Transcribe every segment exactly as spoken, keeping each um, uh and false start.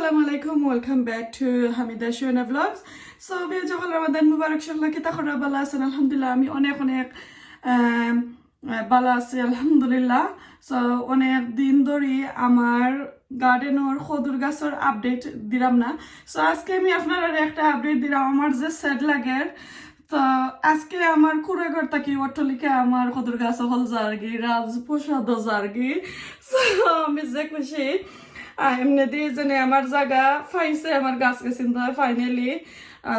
আসসালামু আলাইকুম, welcome back to Hamida Shuena Vlogs. So, বিয়ার সকল রমাদান মুবারক, সকলে কিতা খবর, ভালা আছইন? আলহামদুলিল্লাহ, আমি অনেক অনেক, আম, আহ, ভালা আছি, আলহামদুলিল্লাহ। So, অনেক দিন ধরি আমার গার্ডেনর কদুর গাছর আপডেট দিরাম না। So, আজকে আমি আপনারারে একটা আপডেট দিরাম, আমার যে স্যাড লাগের। তো আজকে আমার কুড়াঘর থাকি অট্টলিকা আমার কদুর গাছ অকল যারগি, রাজপ্রাসাদও যারগি। So, আমি যে খুশি। আহ, এমনে দি যেনে আমার জাগা পাইছে, আমার গাছ গেছিন তো ফাইনালি,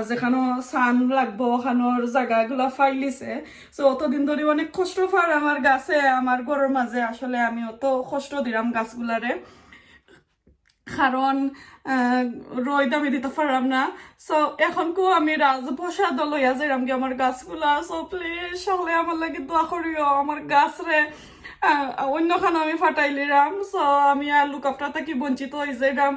যেখানো সান লাগবো, ওখানোর জাগাগুলা পাইলিছে। So, অতদিন ধরি অনেক কষ্ট পার আমার গাছে, আমার ঘরর মাঝে আসলে আমি অত কষ্ট দিরাম গাছগুলারে, কারণ, আহ, রইদ আমি দিতা পাররাম না। So, এখনকু আমি রাজপ্রাসাদও লইয়া যাইরামগি আমার গাছগুলা। So, please, সকলে আমার লাগি দোয়া করিও, আমার গাছরে, আহ, অন্যখানো আমি ফাটাইলিরাম। So, আমি আর লুক আফটার থাকি বঞ্চিত অইযাইরাম,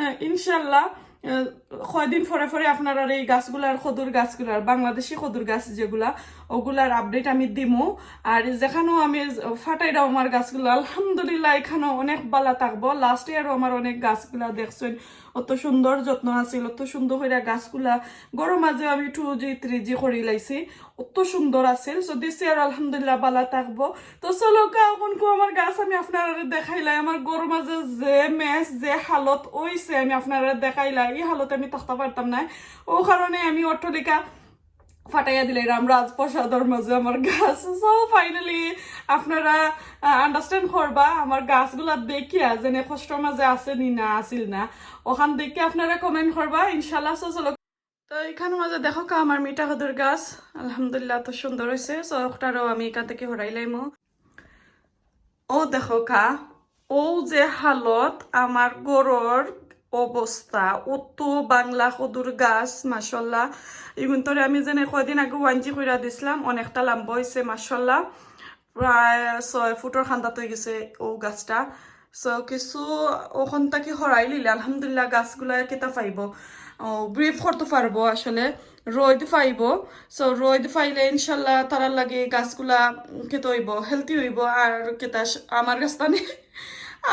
আহ, ইনশাল্লাহ। আহ, কয়দিন পরে পরে আপনারারে এই গাছগুলার, কদুর গাছগুলার, বাংলাদেশি কদুর গাছ যেগুলা, ওগুলার আপডেট আমি দিমু। আর যেখানো আমি ফাটাইরাম আমার গাছগুলা, আলহামদুলিল্লাহ, এখানো অনেক ভালা থাকবো। লাস্ট ইয়ারও আমার অনেক গাছগুলা দেখছইন, অত সুন্দর যত্ন আছিল, অত সুন্দর কইরা গাছগুলা। ঘরর মাঝে আমি টু জি, থ্রি জি করিলাইছি, অত সুন্দর আছিল। So, this year আলহামদুলিল্লাহ ভালা থাকবো। তো চলো কা, অখনকু আমার গাছ আমি আপনারারে দেখাইলাই। আমার ঘরর মাঝে যে মেস, যে হালত অইছে, আমি আপনারারে দেখাইলাই। ই হালতে আমি থাকতা পারতাম নায়, ও কারণে আমি অট্টলিকা ফাটাইয়া দিলাইরাম রাজপ্রাসাদর মাঝে আমার গাছ। So, finally আপনারা, আহ, আন্ডারস্ট্যান্ড করবা আমার গাছগুলা দেখিয়া, যেনে কষ্টর মাঝে আছে নি না, আছিল না, ওখান দেখি আপনারা কমেন্ট করবা ইনশাল্লাহ। So, চলো। তো এখানর মাঝে দেখো কা আমার মিঠা কদুর গাছ, আলহামদুলিল্লাহ, তো সুন্দর অইছে। So, ওটারও আমি এখান থাকি হরাইলাইমু। ও দেখো কা, ও যে হালত আমার ঘরর অবস্থা, অত বাংলা কদুর গাছ, মাশাল্লাহ। ইগুন তোরে আমি যেনে কয়দিন আগে ওয়ানজি কইরা দিছলাম, অনেকটা লাম্বা অইছে, মাশাল্লাহ। প্রায় ছয় ফুটর খান্দাত অইগেছে ও গাছটা। So, কিছু ওখান থাকি হরাইলিলে, আলহামদুলিল্লাহ, গাছগুলা কিতা পাইবো, ও, ব্রিথ করতে পারবো আসলে, রইদ পাইবো। So, রইদ পাইলে ইনশাল্লাহ তারার লাগি গাছগুলা কিতা অইবো, হেলদি অইবো। আর কিতা স-, আমার গাছ তানে,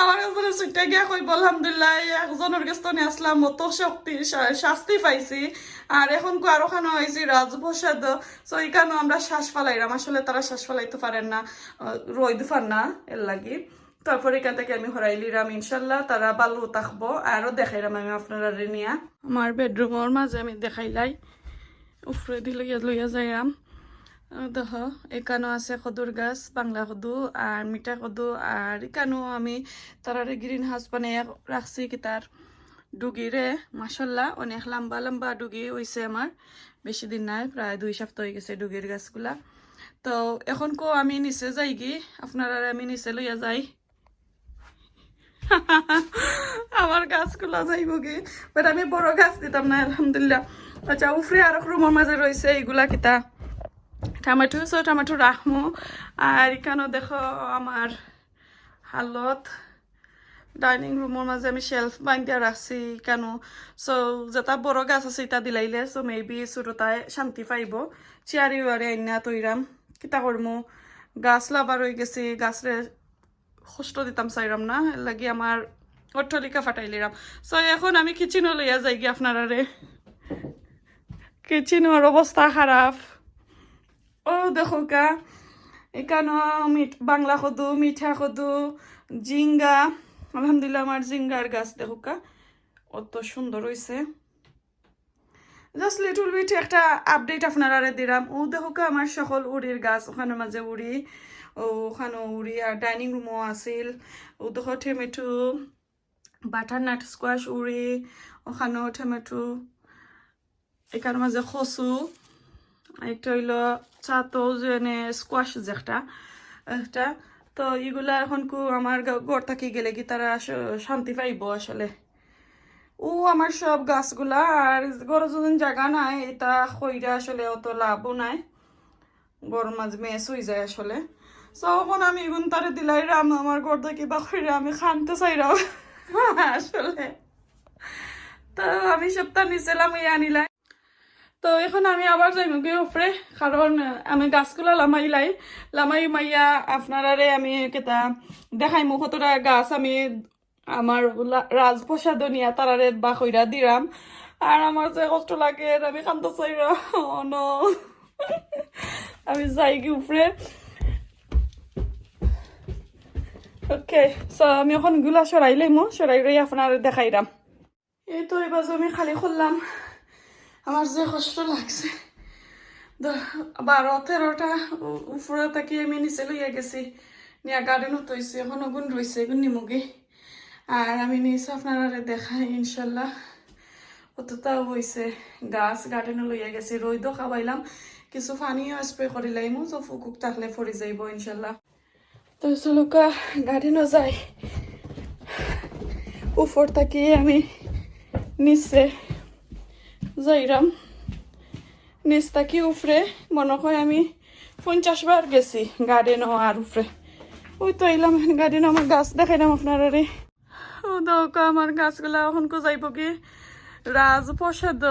আমার গাছ তানে ছুট্টা গিয়া কইবো, আলহামদুলিল্লাহ, এই একজনর গাছ তানে আসলাম, অত শক্তি, শা-, শাস্তি পাইছি। আর অখনকু আরোখানো অইছি রাজপ্রাসাদ। So, ইখানো আমরা শ্বাস ফালাইরাম, আসলে তারা শ্বাস ফালাইতে পারের না, আহ, রইদ পার না, এর লাগি। তারপরে এখান থাকি আমি হরাইলিরাম, ইনশাল্লাহ তারা ভালা থাকবো, আরো দেখাইরাম আমি আপনারারে নিয়া। আমার বেডরুমর মাঝে আমি দেখাইলাই, উপরেদি লইয়া, লইয়া যাইরাম। আহ, দেখো, এখানো আছে কদুর গাছ, বাংলা কদু আর মিঠা কদু, আর এখানো আমি তারারে গ্রিন হাউস বানাইয়া রাখছি কিতার ডুগিরে, মাশাল্লাহ, অনেক লম্বা লম্বা ডুগি অইছে আমার, বেশি দিন নাই, প্রায় দুই সপ্তাহ অইগেছে ডুগির গাছগুলা। তো অখনকু আমি নিচে যাইগি, আপনারারে আমি নিচে লইয়া যাই। আমার গাছগুলা যাইবোগি, but আমি বড় গাছ দিতাম না, আলহামদুলিল্লাহ। আচ্ছা, উপরে আরক রুমর মাঝে রইছে ইগুলা কিতা, টমেটো, so টমেটো রাখমু। আর ইখানো দেখো আমার হালত, ডাইনিং রুমর মাঝে আমি শেলফ বান্ধিয়া রাখছি ইখানো। So, যেটা বড় গাছ আছে, ইটা দিলাইলে, so maybe ছোটটায় শান্তি পাইবো। চেয়ারি ওয়ারি আইনা তৈরাম, কিতা করমু? গাছ লাভার অইগেছি, গাছরে কষ্ট দিতাম চাইরাম না, এর লাগি আমার অট্টলিকা ফাটাইলিরাম। So, এখন আমি কিচেনো লইয়া যাইগি আপনারারে। কিচেনর অবস্থা খারাপ। ও দেখো কা, ইখানো মিঠ-, বাংলা কদু, মিঠা কদু, ঝিঙ্গা। আলহামদুলিল্লাহ, আমার ঝিঙ্গার গাছ দেখো কা, অত সুন্দর অইছে। Just little bit একটা আপডেট আপনারারে দিরাম। ও দেখো কা, আমার সকল উড়ির গাছ, ওখানর মাঝে উড়ি, ও ওখানো উড়ি, আর ডাইনিং রুমও আছিল। ও দেখো টমেটো, বাটারনাট স্কোয়াশ উড়ি, ওখানো টমেটো, ইখানর মাঝে কচু, একটা অইলো চাতো যেনে স্কোয়াশ যেটা, একটা। তো ইগুলা অখনকু আমার ঘ-, ঘর থাকি গেলেগি তারা শ-, শান্তি পাইবো আসলে। ও আমার সব গাছগুলা, আর ঘরো যদি জাগা নাই, ইটা কইরা আসলে অত লাভও নাই। ঘরর মাঝে মেস অইযায় আসলে। So, এখন আমি ইগুন তারে দিলাইরাম, আমার ঘর থাকি বার কইরা আমি কানতে চাইরাম আসলে। তো আমি সবটা নিচে লামাইয়া আনিলাই। তো এখন আমি আবার যাইমুগি উপরে, কারণ আমি গাছগুলা লামাইলাই, লামাই মাইয়া আপনারারে আমি কিতা দেখাইমু কতটা গাছ আমি আমার লা-, রাজপ্রাসাদ নিয়া তারারে বা কইরা দিরাম। আর আমার যে কষ্ট লাগে, আমি কান্দা চাইরা। Oh no। আমি যাইগি উপরে। Okay, so আমি অখন ইগুলা সরাইলাইমু, সরাইরাই আপনারে দেখাইরাম। এই তো, এবার আমি খালি করলাম, আমার যে কষ্ট লাগছে। দ-, বারো তেরোটা উ-, উপরে থাকি আমি নিচে লইয়া গেছি, নিয়া গার্ডেনও থইছি, অখন অগুন রইছে, অগুন নিমুগি। আর আমি নিচে আপনারারে দেখাই ইনশাল্লাহ। কতটা হইছে, গাছ গার্ডেনও লইয়া গেছি, রইদও খাবাইলাম, কিছু পানিও স্প্রে করিলাইমু, তো ফুকুক থাকলে পড়ি যাইবো ইনশাল্লাহ। তো চলুক্কা, গার্ডেনও যাই। উপর থাকি আমি নিচে যাইরাম, নিচ থাকি উপরে মনে হয় আমি পঞ্চাশ বার গেছি গার্ডেনও আর উপরে। ওই তো আইলাম গার্ডেনও, আমার গাছ দেখাইলাম আপনারারে। ও দেখো, আমার গাছগুলা অখন কো যাইবো কি রাজপ্রাসাদ।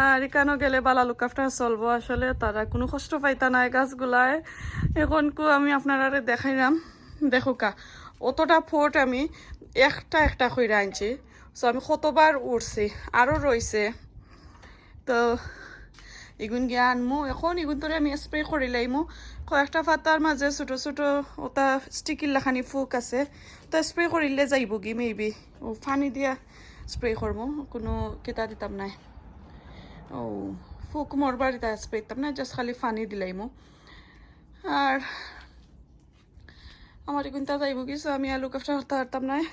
আর ইখানো গেলে বালা look after চলবো, আসলে তারা কুনু কষ্ট পাইতা নায় গাছগুলায়। অখন কো আমি আপনারারে দেখাইলাম, দেখুক্কা, অতটা পট আমি একটা একটা কইরা আনছি। So আমি কতবার উঠছি, আরও রইছে। তো ইগুন গিয়া আনমু। অখন ইগুন তোরে আমি স্প্রে করিলাইমু। কয়েকটা পাতার মাঝে ছোট ছোট ওটা স্টিকির লাখানি ফুক আছে, তো স্প্রে করিলে যাইবো গি maybe। ও পানি দিয়া স্প্রে করমু, কুনু কিতা দিতাম নায়। ও ফুক মরবার ইতা স্প্রে দিতাম না, just খালি পানি দিলাইমু। আর আমার ইগুনতা যাইবো গি, so আমি আর look after করতে পারতাম নায়।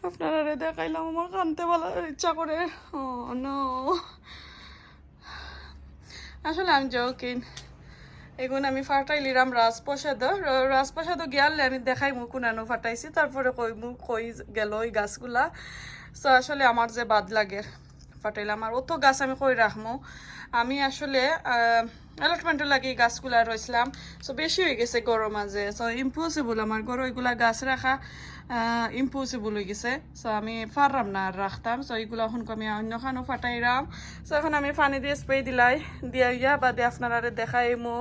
আপনারারে দেখাইলাম, আমার কানতে বলা ইচ্ছা করে। Oh no। আসলে I'm joking। এগুন আমি ফাটাইলিরাম রাজপ্রাসাদ। র-, রাজপ্রাসাদ গিয়ালে আমি দেখাইমু কুনানো ফাটাইছি, তারপরে কইমু কই গেল ওই গাছগুলা। So আসলে আমার যে বাদ লাগে ফাটাইলাম। আর অত গাছ আমি কই রাখমু? আমি আসলে, আহ, allotment-ও লাগি গাছগুলা রইছিলাম। So বেশি হয়ে গেছে ঘরর মাঝে। So impossible আমার ঘরো এগুলা গাছ রাখা, আহ, impossible হয়ে গেছে। So আমি পারলাম না আর রাখতাম। So এগুলা অখন আমি অন্য খানো ফাটাইরাম। So অখন আমি পানি দিয়া স্প্রে দিলাই, দিয়া ইয়া বাদে আপনারারে দেখাইমু।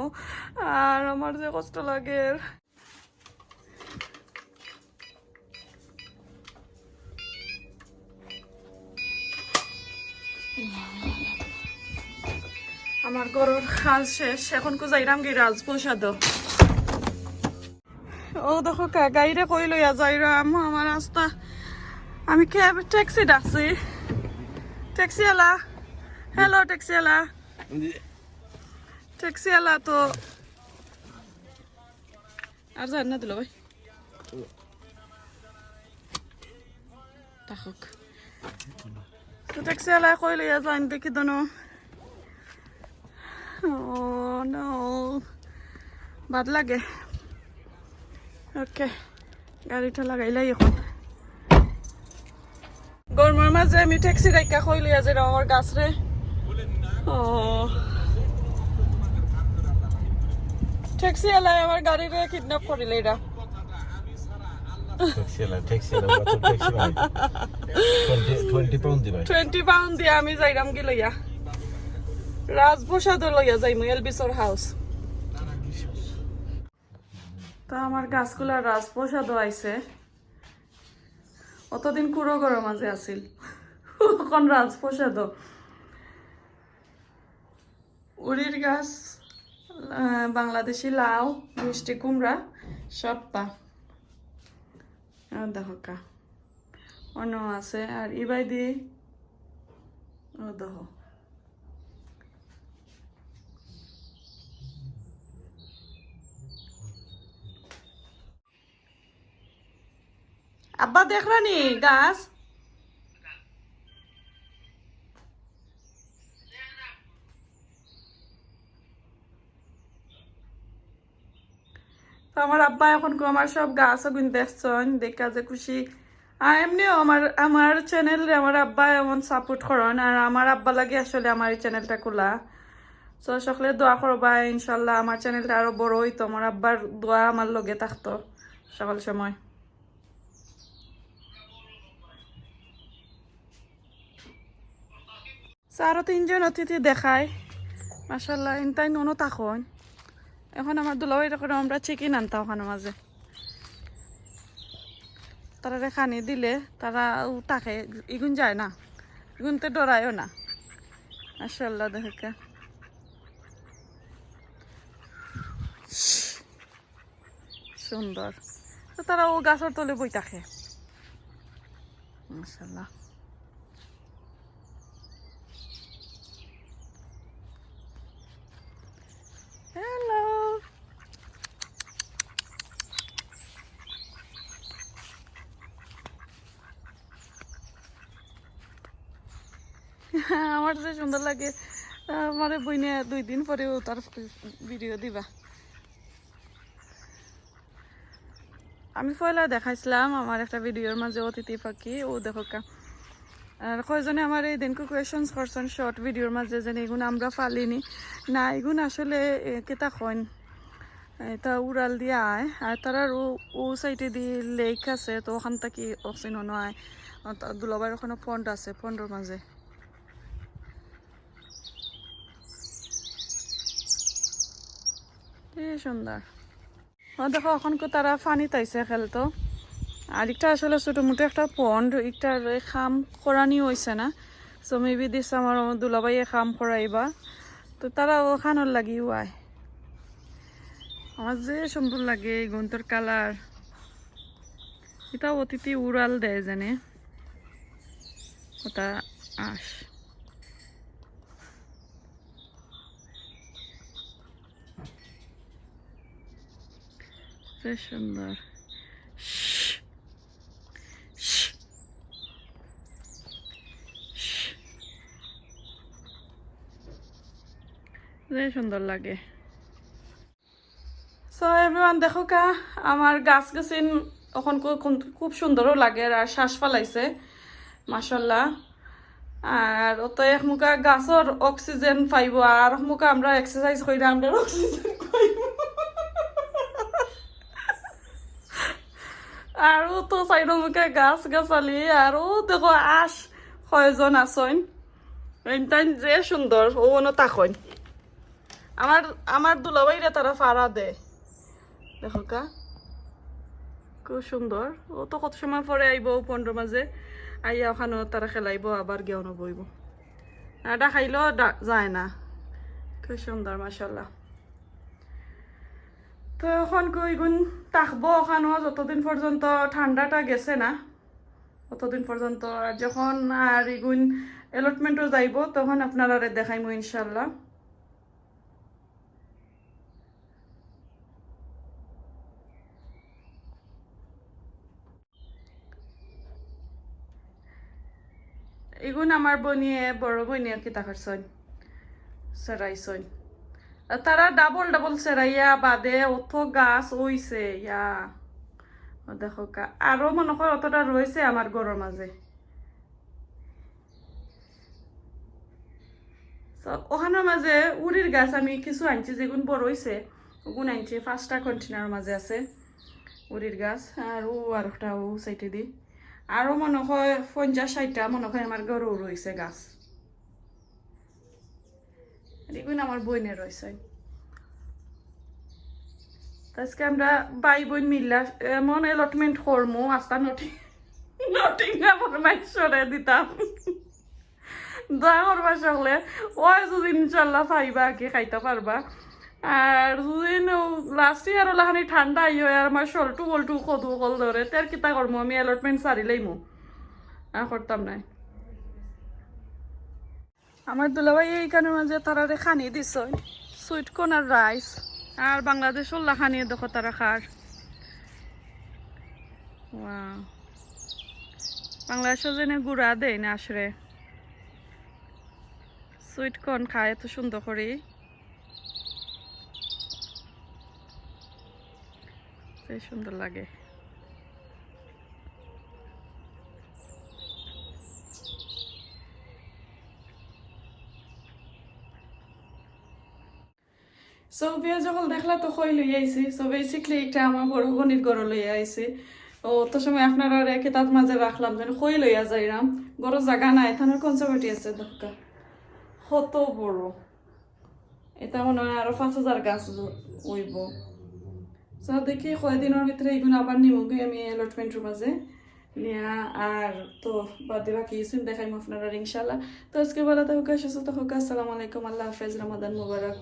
আর আমার যে কষ্ট লাগে। আমার ঘরর কাজ শেষ, অখন কো যাইরাম গি রাজপ্রাসাদ। ও দেখো কা, গাড়িরে কই লইয়া যাইরাম, আমার রাস্তা। আমি ক্যাব, ট্যাক্সি ডাকছি, ট্যাক্সিআলা। হ্যালো ট্যাক্সিআলা। ট্যাক্সিআলা তো আর যার না দিল ভাই। থাকুক। তো ট্যাক্সিআলা কই লইয়া যাইন দেখি দনো। Oh no। বাদ লাগে। Okay। গাড়িটা লাগাইলাই অখন। গরমর মাঝে আমি ট্যাক্সি ডাইকা কই লইয়া যাইরাম আমার গাছরে। ও। ট্যাক্সিআলায় আমার গাড়িরে কিডন্যাপ করিলে এরা। ট্যাক্সিআলা, ট্যাক্সিআলা, ওরা তো ট্যাক্সি ভাড়া। Twenty, twenty pound দিবা। Twenty pound দিয়া আমি যাইরাম গি লইয়া। রাজপ্রাসাদ লইয়া যাইমু, এলবিসর হাউস। তো আমার গাছগুলা রাজপ্রাসাদও আইছে। অতদিন কুড়ো ঘরর মাঝে আছিল, অখন রাজপ্রাসাদও। উরির গাছ, আহ, বাংলাদেশি লাউ, মিষ্টি কুমড়া, সবতা। আর দেখো কা, অন্য আছে। আর ইবাইদি, ও দেখো। আব্বা দেখরানি গাছ? তো আমার আব্বা অখন কো আমার সব গাছ অগুন দেখছইন, দেখা যে খুশি। আর এমনিও আমার, আমার চ্যানেলরে আমার আব্বা এমন সাপোর্ট করইন, আর আমার আব্বা লাগি আসলে আমার এই চ্যানেলটা খোলা। তো সকলে দোয়া করবা, ইনশাল্লাহ আমার চ্যানেলটা আরো বড় হইতো, আমার আব্বার দোয়া আমার লগে থাকতো সকল সময়। So, আরো তিনজন অতিথি দেখাই, মাশাআল্লাহ, ইনতাই নুনো থাকইন। অখন আমার দুলাভাইরে কইরাম আমরা চিকেন আনতা অখানর মাঝে। তারারে খানি দিলে তারা ও থাকে, ইগুন যায় না, ইগুনতে ডরায়ও না। মাশাআল্লাহ, দেখো কা। সুন্দর। তো তারা ও গাছর তলে বই থাকে। মাশাআল্লাহ। হ্যালো। আমার যে সুন্দর লাগে, আমারে বইনে দুই দিন পরে ও তার ভিডিও দিবা। আমি পয়লা দেখাইছিলাম আমার একটা ভিডিওর মাঝে অতিথি পাখি, ও দেখো কা। আর কয়জনে আমার এই দিনকে কোয়েশনস করছেন শর্ট ভিডিওর মাঝে, যে এগুন আমরা ফালিনি। না, এগুন আসলে, এ, কিতা কইন, এটা উড়াল দিয়া আয়। আর তারার ও, ও সাইডে দি লেক আছে, তো ওখান থাকি অক্সিজেন অনো আয়। আর তা দুলাভাইর ওখানো পন্ড আছে, পন্ডর মাঝে। কি সুন্দর। ও দেখো, অখনকু তারা পানিত আইছে খেলতো। আর একটা আসলে ছোটো মোটো একটা পন্ড, একটার কাম করানি অইছে না। So maybe this আমার দুলাভাইয়ে কাম করাইবা। তো তারা ওখানোর লাগিও আয়। আমার যে সুন্দর লাগে এই গন্তর কালার। এটা অতিথি উড়াল দেয় জানে। ওটা আস। যে সুন্দর। যে সুন্দর লাগে। So everyone, দেখো কা, আমার গাছ গাছিন অখন খু-, খুব, খুব সুন্দরও লাগে আর শ্বাস ফালাইছে, মাশাআল্লাহ। আর অত এক মুখা গাছর অক্সিজেন পাইবো, আর এক মুখা আমরা এক্সারসাইজ কইরা আমরা অক্সিজেন পাইবো। আর ও তো সাইড মুখে গাছ গাছালি, আর ও দেখো আস কয়জন আছইন, এনটাইন যে সুন্দর, ও অনো তাকইন। আমার, আমার দুলাভাইরে তারা ফাড়া দে। দেখো কা, খুব সুন্দর। ও তো কত সময় পরে আইবো, পনেরো মাঝে আইয়া ওখানো তারা খেলাইবো, আবার গিয়া অনো বইবো। আর ডাকাইলেও ডা-, যায় না। খুব সুন্দর, মাশাআল্লাহ। তো অখন কইগুন থাকবো ওখানো যতদিন পর্যন্ত ঠান্ডাটা গেছে না, ততদিন পর্যন্ত। আর যখন আর ইগুন অ্যালটমেন্টও যাইবো, তখন আপনারারে দেখাইমু ইনশাআল্লাহ। ইগুন আমার বইনে, বড় বইনে কিতা করছইন, সেরাইছইন। আর তারা ডাবল ডাবল সেরাইয়া বাদে অত গাছ অইছে, ইয়া। ও দেখো কা, আরো মনে হয় অতটা রইছে আমার ঘরর মাঝে। So, ওখানোর মাঝে উরির গাছ আমি কিছু আনছি, যেগুন বড় অইছে, ওগুন আনছি, পাঁচটা কন্টেনার মাঝে আছে উরির গাছ। আর ও আর একটা ও সাইডে দি, আরো মনে হয় পঞ্চাশ ষাটটা মনে হয় আমার ঘরও রইছে গাছ। আর ইগুন আমার বইনে রইছে। তো আজকে আমরা ভাই বইন মিল্লা এমন অ্যালটমেন্ট করমু, আস্তা নটি, নটি না বড় মাইশরে দিতাম। দোয়া করবা সকলে, ওই যদি ইনশাল্লাহ পাইবা আর কি, খাইতা পারবা। আর যদি লাস্ট ইয়ার ওলাখানি ঠান্ডা আই হয় আর আমার সল্টু বল্টু কদু কল ধরে, তের কিতা করমু, আমি অ্যালটমেন্ট সারি লইমু, আর করতাম নায়। আমার দুলাভাই এইখানোর মাঝে তারারে খানি দিছইন, সুইট কর্ন আর রাইস। আর বাংলাদেশর লাখানি দেখো তারা খার। ওয়াও। বাংলাদেশো যেন গুড়া দেয় না আসলে। সুইট কর্ন খায় এত সুন্দর করি। যে সুন্দর লাগে। So, ভিডিও যখন দেখলা তো কই লইয়া আইছি। So, basically, একটা আমার বড় বইনর ঘরো লইয়া আইছি। ও, অত সময় আপনারারে কিতার মাঝে রাখলাম, যেন কই লইয়া যাইরাম। ঘরো জাগা নাই, থানার কনসার্ভেটি আছে, দরকার। কত বড়। এটা মনে হয় আরো পাঁচ হাজার গাছ অইবো। So, দেখি কয়দিনর ভিতরে এগুন আবার নিমুগি আমি অ্যালটমেন্টর মাঝে। নিয়া আর তো বাদে বাকি ইসিন দেখাইমু আপনারারে ইনশাআল্লাহ। তো আজকে ভালা থাকুক্কা, সুস্থ থাকুক্কা। আসসালামু আলাইকুম, আল্লাহ হাফেজ, রমাদান মুবারক।